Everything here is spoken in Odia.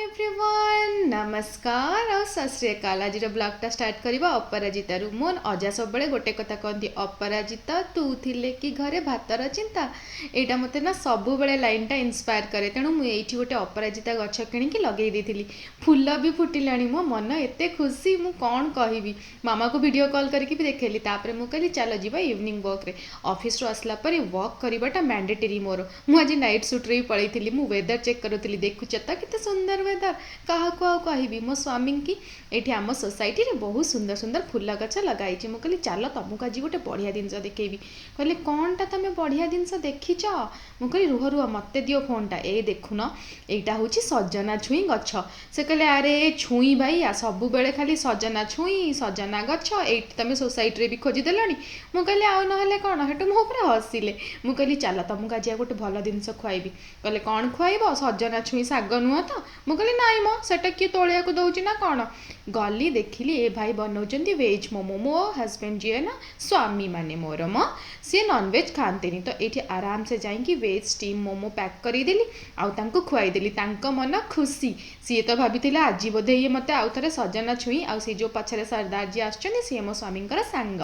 ଏଭ୍ରିୱାନ୍, ନମସ୍କାର ଆଉ ସତ ଶ୍ରୀ ଅକାଲ। ଆଜିର ବ୍ଲଗ୍ଟା ଷ୍ଟାର୍ଟ କରିବା ଅପରାଜିତାରୁ। ମୋ ଅଜା ସବୁବେଳେ ଗୋଟେ କଥା କହନ୍ତି, "ଅପରାଜିତା ତୁ ଥିଲେ କି ଘରେ ଭାତର ଚିନ୍ତା?" ଏଇଟା ମୋତେ ନା ସବୁବେଳେ ଲାଇନ୍ଟା ଇନ୍ସପାୟାର କରେ। ତେଣୁ ମୁଁ ଏଇଠି ଗୋଟେ ଅପରାଜିତା ଗଛ କିଣିକି ଲଗେଇ ଦେଇଥିଲି। ଫୁଲ ବି ଫୁଟିଲାଣି। ମୋ ମନ ଏତେ ଖୁସି, ମୁଁ କ'ଣ କହିବି? ମାମାକୁ ଭିଡ଼ିଓ କଲ୍ କରିକି ବି ଦେଖେଇଲି। ତାପରେ ମୁଁ କହିଲି, ଚାଲ ଯିବା ଇଭିନିଂ ୱାକ୍ରେ। ଅଫିସରୁ ଆସିଲା ପରେ ୱାକ୍ କରିବାଟା ମ୍ୟାଣ୍ଡେଟରୀ ମୋର। ମୁଁ ଆଜି ନାଇଟ୍ ସୁଟ୍ରେ ବି ପଳେଇଥିଲି। ମୁଁ ୱେଦର ଚେକ୍ କରୁଥିଲି। ଦେଖୁଛ ତ କେତେ ସୁନ୍ଦର ୱେଦର? କାହାକୁ ଆଉ କହିବି, ମୋ ସ୍ୱାମୀଙ୍କି। ଏଇଠି ଆମ ସୋସାଇଟିରେ ବହୁତ ସୁନ୍ଦର ସୁନ୍ଦର ଫୁଲ ଗଛ ଲଗାଇଛି। ମୁଁ କହିଲି, ଚାଲ, ତମକୁ ଆଜି ଗୋଟେ ବଢ଼ିଆ ଜିନିଷ ଦେଖେଇବି। କହିଲେ, କ'ଣଟା ତମେ ବଢ଼ିଆ ଜିନିଷ ଦେଖିଛ? ମୁଁ କହିଲି, ରୁହ ରୁହ, ମୋତେ ଦିଅ ଫୋନ୍ଟା। ଏ ଦେଖୁନ, ଏଇଟା ହେଉଛି ସଜନା ଛୁଇଁ ଗଛ। ସେ କହିଲେ, ଆରେ ଛୁଇଁ ଭାଇ, ସବୁବେଳେ ଖାଲି ସଜନା ଛୁଇଁ, ସଜନା ଗଛ, ଏଇଠି ତମେ ସୋସାଇଟିରେ ବି ଖୋଜିଦେଲଣି। ମୁଁ କହିଲି, ଆଉ ନହେଲେ କ'ଣ? ସେଠୁ ମୋ ଉପରେ ହସିଲେ। ମୁଁ କହିଲି, ଚାଲ, ତମକୁ ଆଜି ଆଉ ଗୋଟେ ଭଲ ଜିନିଷ ଖୁଆଇବି। କହିଲେ, କ'ଣ ଖୁଆଇବ? ସଜନା ଛୁଇଁ ଶାଗ ନୁହଁ ତ? ମୁଁ କହିଲି, ନାଇଁ ମ, ସେଟା କିଏ ତୋଳିବାକୁ ଦଉଛି ନା କ'ଣ? ଗଲି, ଦେଖିଲି ଏ ଭାଇ ବନଉଛନ୍ତି ଭେଜ୍ ମୋମୋ। ମୋ ହଜବେଣ୍ଡ ଯିଏ ନା, ସ୍ୱାମୀ ମାନେ ମୋର ମ, ସିଏ ନନଭେଜ୍ ଖାଆନ୍ତିନି। ତ ଏଇଠି ଆରାମସେ ଯାଇକି ଭେଜ୍ ଷ୍ଟିମ୍ ମୋମୋ ପ୍ୟାକ୍ କରିଦେଲି ଆଉ ତାଙ୍କୁ ଖୁଆଇଦେଲି। ତାଙ୍କ ମନ ଖୁସି। ସିଏ ତ ଭାବିଥିଲେ, ଆଜି ବୋଧେ ଇଏ ମୋତେ ଆଉ ଥରେ ସଜନା ଛୁଇଁ। ଆଉ ସେ ଯେଉଁ ପଛରେ ସରଦାରଜୀ ଆସୁଛନ୍ତି, ସିଏ ମୋ ସ୍ୱାମୀଙ୍କର ସାଙ୍ଗ।